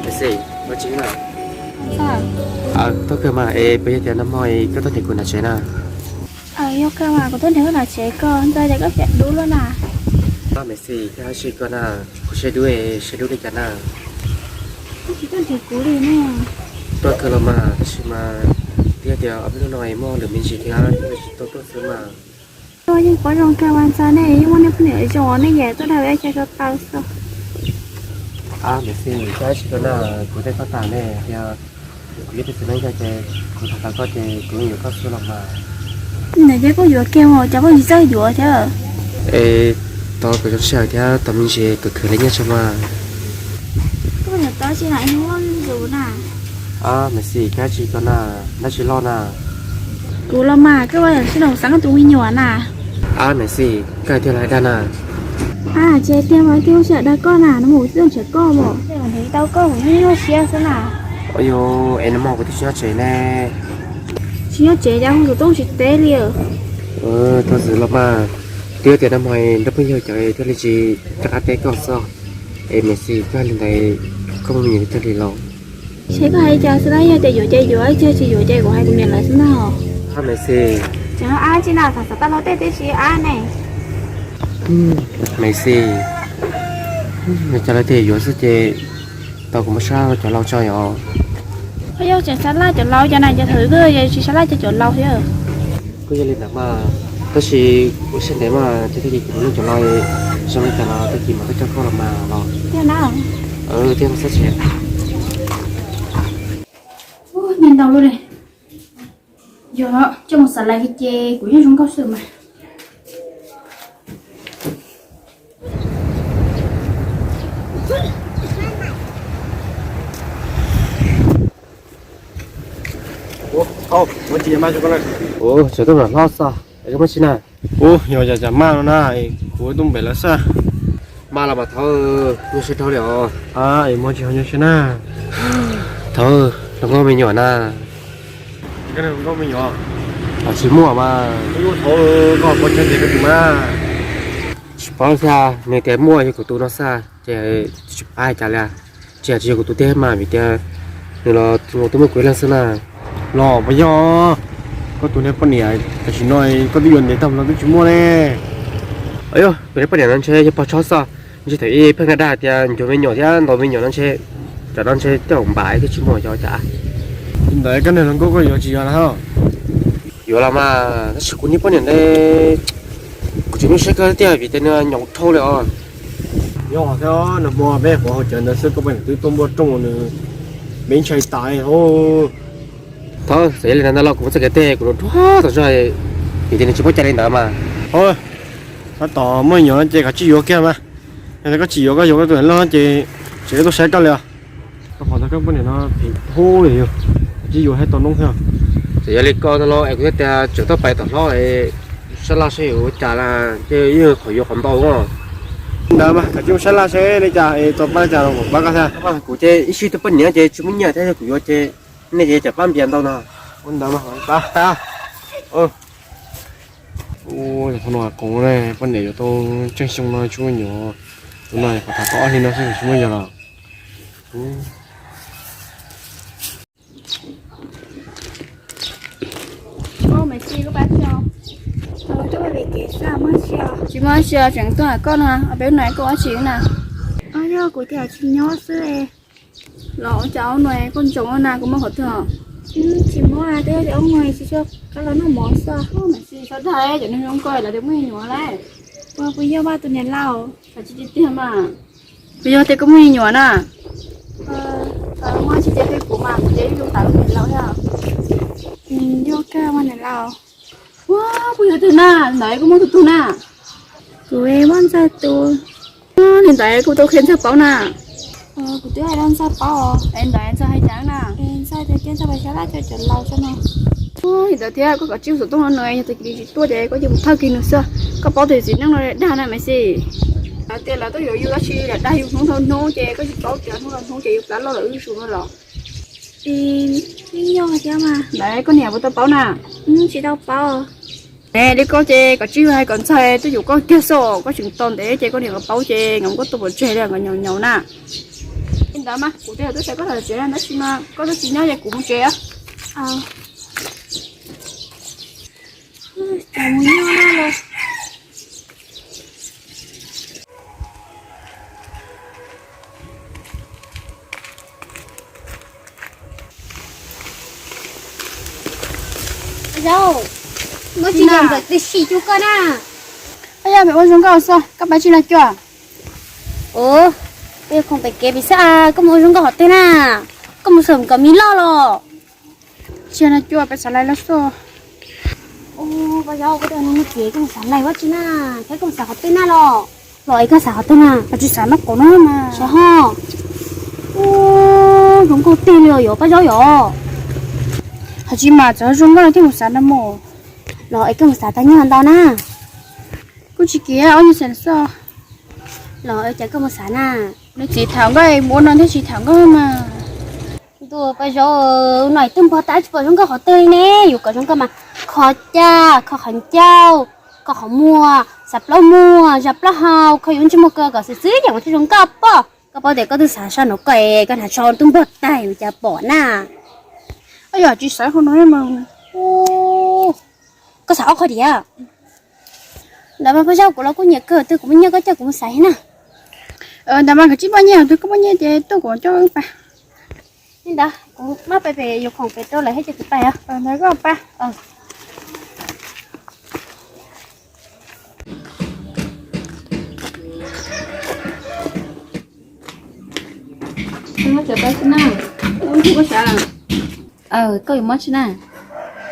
Maiv Xis, ua tsi na? Koj kawg mas es puas yog tias nag hmo koj tuaj nrhiav kuv nram tsev na? Yog kawg mas kuv tuaj nrhiav koj nram tsev ko, ntxhais cas koj siab dub luaj na? Maiv Xis, koj hais tsis koj na, kuv siab dub, siab dub li cas na? Koj tsis tuaj nrhiav kuv li ne. Tuaj kawg los mas, tab sis mas twb yog tias ob peb hnub no muaj hauj lwm me ntsis thiab tsis tau tuaj xwb mas. Koj yeej pom zoo kawg mas ntxhais, nej yeej muaj nej poj niam zoo, nej yeej tuaj dag ua cas tau xwb. Maiv Xis, koj hais tsis koj na, kuv tej koj tas ne, yog kuv yog tus txiv neej yog ces kuv tham tau koj ces kuv yuav koj xwb los mas. Ntawd ces koj yuav kiag mas, cas koj tsis txawj yuav thiab? Es tau kom zoo sij hawm thiab tau me ntsis khwv khwv li nyiaj tso mas. Koj yuav tau tsis na, ib hnub zuj zus na. Maiv Xis, koj hais tsis koj na, dab tsi loj na? Kuv los mas, koj ua yam sib nraus xav koj tus me nyuam na. Maiv Xis, koj hais tiag los hais dag na? Tsis hais tiag mas, koj ua tsis dag koj na, nag hmo kuv twb tuaj nrhiav koj mas. Nrhiav tau koj kuv yeej nyuaj siab xwb na. Ua yog es nag hmo kuv twb tsis nyob tsev ne. Tsis nyob tsev cas hu xov tooj tsis teb li? Tau xwb los mas, twb yog tias nag hmo nrog phooj ywg cov thiaj li tsis rov qab teb koj xwb. Es Maiv Xis, koj hais li ntawd, koj muaj me nyuam tag li los? Ces koj hais cas xwb na, yog tias yuav ces yuav, tsis tsis yuav ces kuv hais kuv niam lawv xwb na. Maiv Xis, tseem ab tsi na, xav xav tau los tej teb tsis ab ne. Maiv Xis, cas lawv tias yuav xwb ces tau kuv muab sab cov laus tso yom. Koj yog tseem sab laj cov laus cas na, cas thaum twg koj tsis sab laj cov laus thiab? Kuj yog li ntawd mas, tab sis kuv siab ntev mas, ces tag kis kuv mus nug cov laus zoo li cas los tag kis mam tuaj coj koj los mas los. Thiab no xab tsev. Ua, nyiaj ntau luaj li. Yog coj mus xav lais ces kuv yeej zoo nkauj xwb mas. Ua, tseem tuaj mam hlob xwb, es koj muaj tsi na? Ua, yog cas cas maj no na, kuv tuaj npem lawv xwb. Maj los mas thaum, nyuaj siab dhau li os. Es muaj tsis ho nyuaj siab na. Thaum, hluas nkauj me nyuam na. Koj hluas nkauj me nyuam? Tsis muaj mas. Thaum, koj pom tseeb ces koj tus mas. Tsis paub xwb, nws tias muaj yog kuv tus no xwb ces tsis paub hais cas li. Tsis yog, tsis yog kuv tus tiag mas vim tias nws los tus muaj kuv ib leeg xwb na. Los puas yog koj tus niag poj niam tam sim no koj twb yuav ntev tag no twb tsis muaj ne? Yog, kuv niag poj niam no ntshe yog pog tshob xwb, ntshe thaum ub pheej dag tias ncuav me nyuam thiab ntaus me nyuam no ntshe, cov no ntshe tej zaum npam thiaj tsis muaj xyov cas. Li ntawd koj niag hluas nkauj koj yuav tsis yuav na? Yuav los mas, tab sis kuv niag poj niam ntawd kuv tseem nyuaj siab kawg tiag vim tias nws nyaum dhau li os. Yog thiab, nag hmo peb qhuav haus cawv ntawd xwb koj poj niam twb tuaj npuaj rooj nws, me ntshai tas. Thaum, txawm yog li ntawd los kuv muab txoj kev teb kuv rau ruaj tau zog, vim tias nws tsis paub cai li ntawd mas. Tab tom muaj me nyuam no ces koj tsis yuav kiag mas. Yog tias koj tsis yuav, koj yuav koj tus niam loj ces tsis tuaj saib koj li os. Koj pom tau koj poj niam no phem dhau li yog, koj tsis yuav thiaj tau noob thiab. Txawm yog li koj no los es kuv thiaj tias tseem tuaj pais tom hlob sab laj saib yuav ua cas na, ces yeej qhov yuav qhov ntau os. Ntawd mas koj cia mus sab laj saib li cas es tau pab li cas los kuv pab koj thiab. Kuv ces ib sij twb poj niam ces tsis muaj nyiaj thiab, yog kuv yuav ces nej ces cov pab npias ntau no. Ua ntawd mas pab. Ua, yog qhov no qoov ne, poj niam yuav tau tseem xyoo no tsis muaj me nyuam, tus no qhov tham tau ob hlis no xwb tsis muaj yog los. Maiv Xis, koj pab tso. Tuaj pem kev xwb, muaj tsi os? Tsis muaj tsi os, tseem tuaj hais koj no, peb hnub no koj ua tsi na? Yog kuv cas tsis nyob xwb. Los ua cas hnub no koj ntsoov na, koj muaj qhov twg? Tsis muaj, twb yog tias hnub no tsis tshua, koj los noj mov xwb. Maiv Xis, txhob dag, cov neeg zoo nkauj lawv tias muaj me nyuam lawm. Ua, puas yog mas tus niam laus? Tsis tiag tiag mas. Puas yog tias koj muaj me nyuam na? Tsis tias tiag, kuv mas kuv ces ib zoo tas koj niam laus thiab. Yog kawg mas niam laus. Ua, puas yog tiag na, ntawd koj muaj tus twg na? Kuv muaj ntxawg tus. Li ntawd kuv tau qhia ntxawg paub na. Kuv twb hais rau ntxawg paub os. Es ntawd ntxawg hais cas na? Ntxawg tias cia ntxawg pais sab laj coj cov laus tso no. Li ntawd thiab koj kav tsij ua xov tooj no nws, yog tias cia li tsis tuaj ces koj cia mus thawj kiag nws xwb. Koj paub tias txiv neej no dag na Maiv Xis. Lawv tias lawv tuaj yuav yus tab sis lam dag yus hnub dhau hnub ces koj tsis paub tias hnub dhau hnub ces yus plab loj lawm wb zus no los. Yeej yog thiab mas. Ntawd koj niam puas tau paub na? Tsis tau paub. Ne, li koj ces koj tsis hais kom ntxhais twb yuav koj kiag xwb, koj tseem tos ntev ces koj niam nkawd paub ces nkawd muab koj tua pov tseg li, nkawd nyaum nyaum na. Li ntawd mas kuv twb xav koj tham tsev na, tab sis mas koj twb tsis nyob ces kuv mus tsev. Yau, muab tsis yog ntawm tib si cuag koj na. Yau, peb ua zoo nkauj xwb, koj pab tsis los cuag? Ua, peb khoom pem kev pem xwb, koj mus ua zoo nkauj qhov twg na? Koj mus xav kom me loj los? Tsis los cuag, peb xav laij los xwb. Ua, Paj Zaub, koj twb ua neeg muaj txiv koj mus xav laij ua tsi na? Thiab koj mus xav qhov twg na los? Los es koj xav qhov twg na? Koj tsis xav noj qos no mas. Sav ho. Ua, zoo nkauj tiag li os Paj Zaub yom. Hos tsis mas txawm zoo nkauj no thiaj mus xav no mus. Los es koj mus xav tag nyob ntau na. Kuj tsis kiv, ob nyuag xees xwb. Los es cas koj mus xav na? Nws txiv tham nkauj mus ua no thiaj tsis tham nkauj mas. Ntuj, Paj Zaub, no twb npog tas tsis pom zoo nkauj qhov twg li ne. Yuav kom zoo nkauj mas kho caj, kho qhov ncauj, kho qhov muag, xav plaub muag, zam plaub hau, kho yus ntsej muag ko kom xwm txwv yam mas thiaj zoo nkauj pob. Koj paub tias koj twb xav sab no koj es koj hnav tsho twb npog tag yus cas pom na. Yog tsis xav qhov no mas. Koj xav ob qho diam. Ntawd mas Paj Zaub, kuv los kuj nyiam kawg, twg kuv muaj nyiaj koj coj kuv mus xav na. Ntawd mas koj tsis muaj nyiaj, twg koj muaj nyiaj ces tuaj kuv coj wb pais. Li ntawd kuv maj pais pem yuav khoom pem rau lawv thiab ces kuv pais os. Ntawd koj pais. Koj yuav mob tsi na?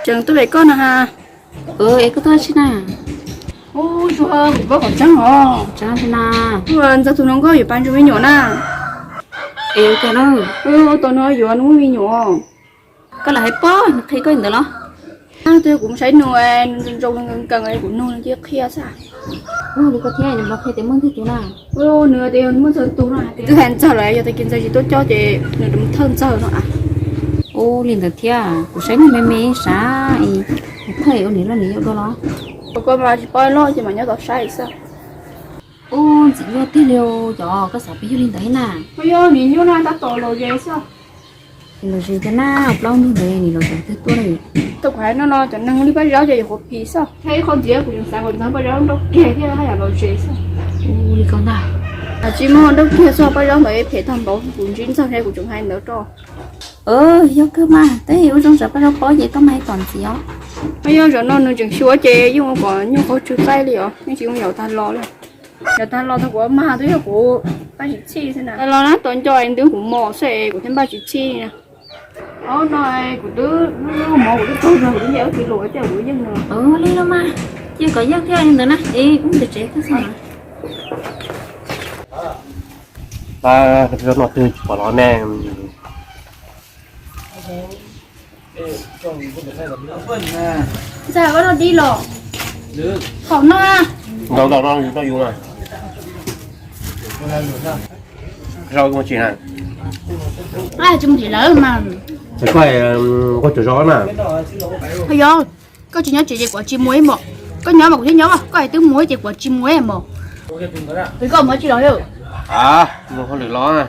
Tseem tuaj pem koj no ha. Es koj tuaj tsi na? Ub, tsuas kuv paub kom tseeb os. Tseeb tsi na? Ntxawg tus hluas nkauj yuav pab ntsub me nyuam na. Es ua cas na? Ua tau no yuav nws muaj me nyuam. Koj lam hais pob nws qhia koj li ntawd los? Twb kuv mus saib nws, nws zoo nkees, kuv nug nws cia qhia xwb. Ua li koj thiab, nws los qhia tias muaj ntwg tus na. Nws tias muaj ntxawg tus no, twb hais ntxawg lawm, yog tias kiag ntxawg tsis tuaj coj ces nws rov thawj ntxawg no. Ua li ntawd thiab, kuv saib nws me me sav, thawj ua niam loj niam yau dua los? Koj mas tsis paub loj ces mam nyob tod saib xwb. Ub, ntxim nyuaj tiag li, cov koj xav peb yog li ntawd na. Ub, yog nim nyuaj na, tab tom los ze xwb. Los ze tiag na, plaub ntug ntawd nim los cov twg tuaj li. Tau kuv hais no no cov neeg li Paj Zaub ces yog qhuav phim xwb. Thiab ib qho ntxiv kuv tseem xav kom ntxawg Paj Zaub nrauj kiag thiab haj yam los ze xwb. Ub, li koj ntag. Tsis muaj nrauj kiag xwb, Paj Zaub ntawd phem tag npaum kuv ntsib ntxawg thiab kuv tseem hais ntawd rau. Yog kawg mas, tab sis ua zoo tsam Paj Zaub paub ces koj mam hais tom ntxiv os. Ub, yog zaum no nws tseem xyuas ces yeej ua kom nyuaj qhov tsw qaib li os, yeej tsis zoo yaum tag los li. Yaum tag los tag kuv mas twb yog kuv npaj tsis txhij xwb na. Tag los na, tos nco es ntws kuv mos xwb es kuv thiaj npaj tsis txhij na. Ob no kuv twb lub mov kuv twb tsaug zog kuv twb nce ub tsis lus tias kuv yeej no. Li no mas, cia kom yeej thiaj li ntawd na, es ub ntawm tsev koj xwb na. Pab no twg tsis pom los ne. Ntxawg, koj noj dib los? Thaum no. Nkaus nkaus no yus noj yus na. Zau koj mus tsis na? Tsis mus tsis lawm mas. Koj, koj tsis zau na. Yog koj tsis nyob tsev ces kuv tsis mus ib mos. Koj nyob mas kuv thiaj nyob, koj hais twb mus ces kuv tsis mus ib mos. Koj mus tsis los? Mus hauj lwm los.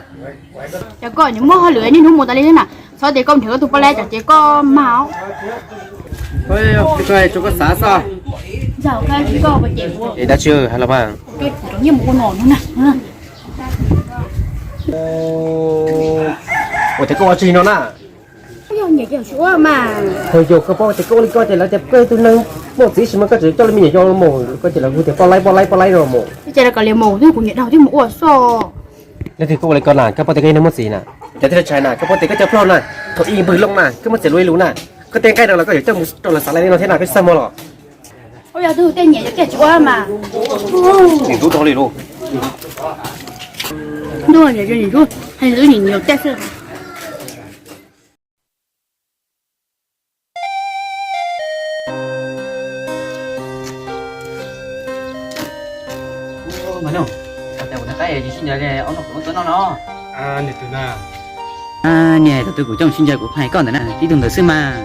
Ces koj nws muaj hauj lwm niaj hnub mus tas li na. Txhob tias koj nrhiav koj tus poj laib tsam ces koj mag os. Koj xav xwb. Ntxawg, koj tsis koj ua ces ua. Es dab tsi hais los mas. Kuv rov nyiaj mus ua nom no na. Ua tias koj ua tsis no na. Yog niam yog tsis ua mas. Ho yog koj paub tias koj ua li koj ces lawv tias koj tus neeg muaj txiv sis mas koj tseem coj li me nyuam yau mus, koj ces lawv hu tias poj laib poj laib poj laib no mus. Ces lawv kom li mus twb kuv niam dhau thiab mus ua xwb. Leej twg koj ua li koj na, koj paub tias koj yog neeg muaj txiv na. Cov tij laug tshais na, koj paub tias koj cov plaub na, thaum ib npwg loo na, koj muaj txiv lub ib lus na, koj tej nqaij no los koj yuav coj mus rau lawv xav li no thiab na, koj xav muag los. Ua yog twg tej niam yog tej tsis ua mas. Nim rub dhau li lauj. Ntuj, niam niam rub, hais lwm niam niam tej xwb. Niam, thaum twg kuv coj mus sib ncaws kuv hais koj ntawd na, tib tug ntawd xwb mas.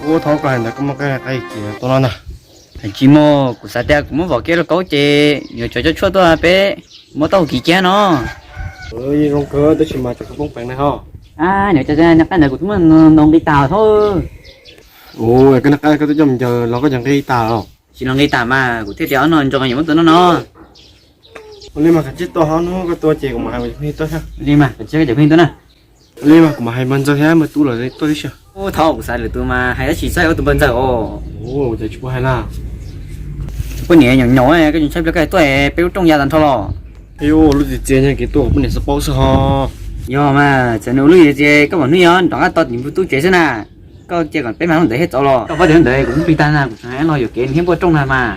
Ua thaum koj hais ntawd koj muaj qab qab cia tuaj no na. Tsis muaj, kuv xav tias kuv muab vom kev lauj kaub ces yuav tsov cov tshuaj tuaj peb muab taub hau kiv kiag no. Zoo kawg tab sis mas tsov poob peev na ho. Niam, cov qab ntawd kuv twb muab nqi tas thiab. Ua koj nqaj qab koj twb coj mus ncaws los koj cov nqi tas los? Tsis los nqi tas mas kuv thiaj tias ob no ntso yuav muab tua noj no. Ua li mas kav tsij tua ho, hnub koj tua ces kuv mam hais kuv cov phooj ywg tuaj thiab. Li mas kav tsij koj cov phooj ywg tuaj na. Ua li mas kuv mam hais npawg Ntxawg thiab npawg Tub los tuaj tib si. Ub, thov kuv xav lwm tus mas hais dab tsis txog ua tus npawg Ntxawg os. Ua cas tsis pub hais na? Poj niam nyaum nyaum koj tseem tshaib plab koj tuaj peb lub rooj ya tag nrho los. Lub txiv txias nyob kev tuaj poj niam xav paub xwb ho. Yog mas txawm nws ua lub txiv txias koj pom hnub yog nrov nqaj to tim npawg Tub tsev xwb na. Koj cia kom peb mag hnub ntawd thiab txaus los koj paub tias hnub ntawd kuv mus plig tag na, kuv tseem hais los yuam kev nws thiab npawg rooj na mas.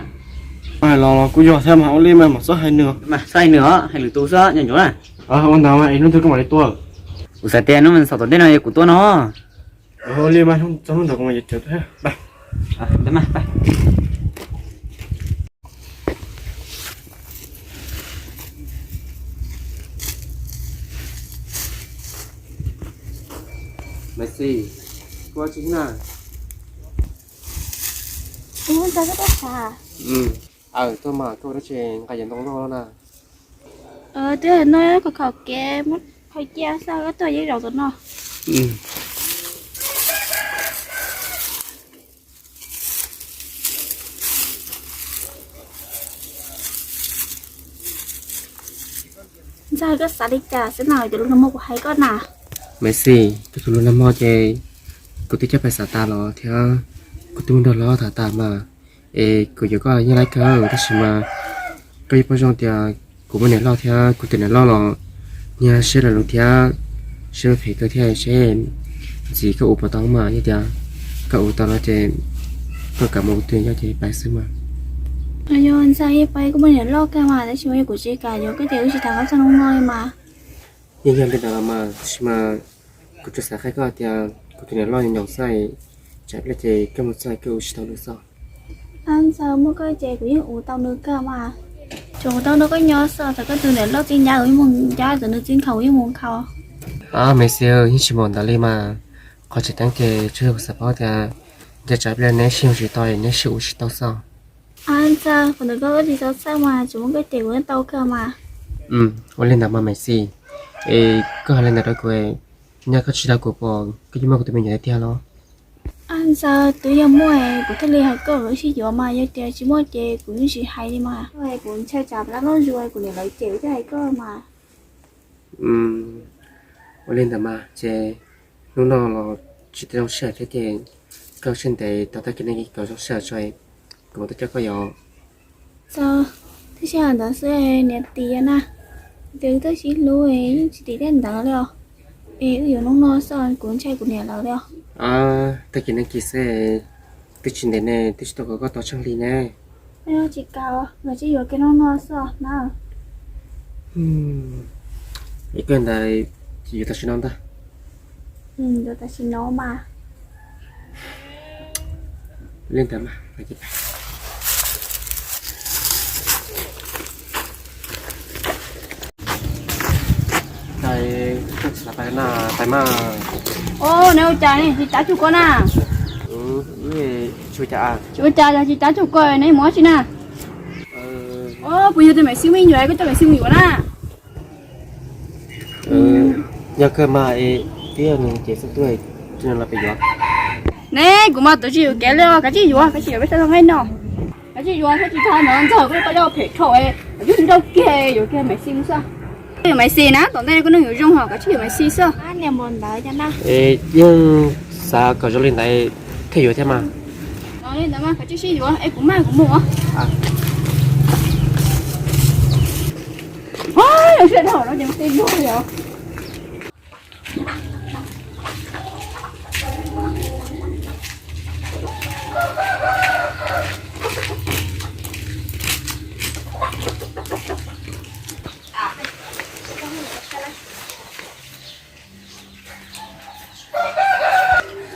Hais los los kuj yog thiab mas ua li mas mam xub hais nws. Mas xub hais nws os, hais lwm tus xwb nco ntsoov na. Ua ntawd mas es hnub twg koj mam li tuaj? Kuv xav tias hnub xaum tom ntej no yog kuv tuaj no. Ua li mas txog hnub ntawd kuv mam li tuaj. Maiv Xis, koj ua dab tsi na? Ntxawg, koj tuaj xav? Aws, tuaj mas koj ua dab tsi nqa yam ntoo loj na? Twb no khaum khaum kev muab qhov cia xwb, koj tuaj yeej zaum tom no. Ntxawg, koj xav li cas xwb na, cov lus nag hmo kuv hais koj na? Maiv Xis, koj tus lus nag hmo ces kuv twb coj pais xav tas los thiab, kuv twb mus nrog hlob tham tas mas, es kuv yuav koj yeej laib kawg tab sis mas koj yeej paub zoo tias kuv muaj niam loj thiab kuv tus niam loj los nyiag siab lo lus thiab siab phem kawg thiab seb ntxiv koj ua puas tau mas yog tias koj ua tau no ces koj kam mus ua twg yog ces pais xwb mas. Yog Ntxawg, yeej paub koj muaj niam loj kawg mas tab sis mas yog kuv tsis kam yuav koj ces wb tsis tham koj txog hnub no li mas. Yeej yog li ntawd los mas tab sis mas kuv tsuas xav qhia koj tias kuv tus niam loj nyaum xwb, tsam pliag ces koj mus txog koj ua tsis tau nws xwb. Ntxawg, muaj koj ces kuv yeej ua tau nws kawg mas. Tsuas ua tau nrog koj nyob xwb, thaum koj tus niam loj txij ncaj kuv yeej mus ncaj, thaum nws txij nkhaus kuv yeej mus nkhaus. Maiv Xis, yeej tsis npaum ntawd li mas. Qhov tseem ceeb ces tsuas yog kuv xav paub tias nco tsam pliag neb sib yuav tsis tau neb sib ua tsis tau xwb. Ntxawg, qhov ntawd koj tsis txhob txhawj mas, tsis muaj koj ces kuv yeej tau kawg mas. Ua li ntawd mas Maiv Xis, es koj hais li ntawd rau kuv, nyob koj tsis tau kuv pom koj yeej muaj kuv tus me nyuam tiag los? Ntxawg, twb yog muaj kuv thiaj li hais koj kom wb sib yuav mas, yog tias tsis muaj ces kuv yeej tsis hais li mas. Kuv ntshai tsam laj loj zus kuv niam lawv cem thiaj hais koj mas. Ua li ntawd mas ces hnub no los tsis tau zoo sij hawm thiab ces koj sib ntev tau tag kis no kom zoo sij hawm tso, kuv mam tuaj coj koj yom. Txog twb sij hawm ntawd xwb niam tim na, ces wb twb sib hlub yeej tsis tim tej ntawd li os. Es wb yuav hnub no xwb, kuv ntshai kuv niam lawv li os. Tag kis no kis xwb, twb tsis ntev ne, twb tsis tau kom koj tos tsheej hli ne. Tsis kam, nkawd tsis yuav kiag hnub no xwb na. Es koj ntawd yuav tam sim no ntag. Yuav tam sim no mas. Li ntawd mas. Pais mas. Neb ua cas ne, tsis cav tsuj ko na? Tsis ua cas, tsis cav tsuj ko, neb mus ua dab tsi na? Puas yog tus Maiv Xis muaj ib nyuam, koj coj Maiv Xis mus yuav na? Yog kawg mas, twb yog nws ces xub tuaj, tsis los pem yuav. Ne, kuv mas twb tsis yuav kev li os, kav tsij yuav, kav tsij yuav peb sab tau nqaij no. Kav tsij yuav, thiab tsis tau ntawd ntxawg koj coj phem dhau, yus nrauj kiag yuav kiag Maiv Xis xwb. Yuav Maiv Xis na, tom ntej koj neej yuav zoo hos kav tsij yuav Maiv Xis xwb. Yeej xav kom zoo li ntawd thiaj yuav thiab mas. Li ntawd mas kav tsij sib yuav es kuv maj kuv mus.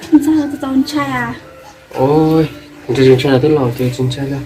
Ntxawg, txaus ntshai a. Ntshai tsis ntshai los twb los ces tsis ntshai lawm.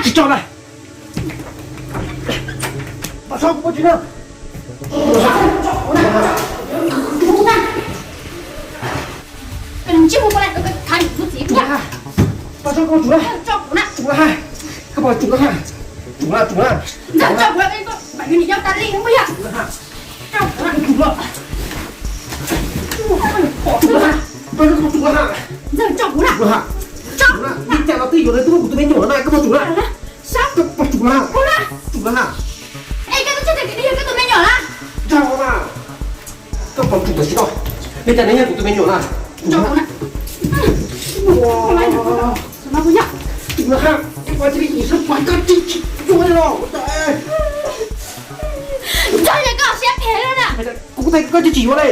Tsis tso na. Pab tso kuv pov tseg na. Pab tso kuv pov tseg na. Tso kuv na. Koj pov tseg na. Tsum na, tsum na. Ntxawg tso kuv na, koj yuav niam yau tas li mus yog. Tsum na. Ntxawg tso kuv na. Li cas los twb yuav li, twb muaj kuv tus me nyuam na, koj pov tseg na. Koj pov tseg na. Tsum na. Es koj twb tsis tias koj tus me nyuam na. Koj pov tseg tam sim no. Li cas nws yog kuv tus me nyuam na. Tsum na. Ntxawg, koj siab phem lawm na. Kuv kuj tias koj tsis yuav li.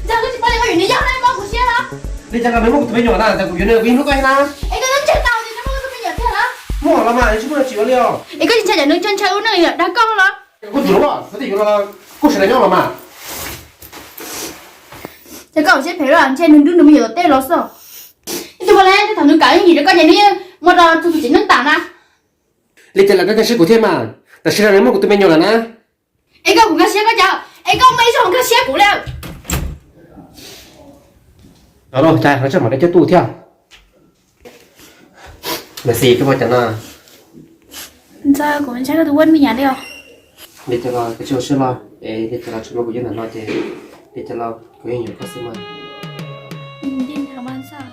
Ntxawg, koj tsis paub tias koj yuav niam yau na, koj puas siab los? Li cas los nws muaj kuv tus me nyuam na, tas kuv yuav nws kuv yeej hlub koj thiab na. Es koj twb ntseeg tau tias nws muaj koj tus me nyuam tiag los? Muaj los mas, tsis muaj tsis yuav li os. Es koj tsis ntshai tias nws ntshaw ntshaw lub neej dag koj los? Koj tsis yuav los, koj tsis yuav los, koj sawv daws nyob los mas. Ces koj siab phem lawm, ntshe nws nrug nws me nyuam tom tej los xwb. Ib tug ua li, thaum nws kam ib yim rau koj ces nws yeej muaj rau txhua tus txiv neej tas na. Li cas los koj cia siab kuv thiab mas, tam sim no nws muaj kuv tus me nyuam lawm na. Es koj kuv nkag siab koj cas, es koj muaj ib zaug nkag siab kuv li. Los los cas no tsam mam li coj tuaj thiab. Mas xis koj puas cov no? Ntxawg, kuv ntshai koj tus ua me nyuam li os. Li cas los koj tsis ua siab los, es li cas los tsis muaj kuv nyob ntawm no ces li cas los kuv yeej yuav koj xwb mas. Ntxawg,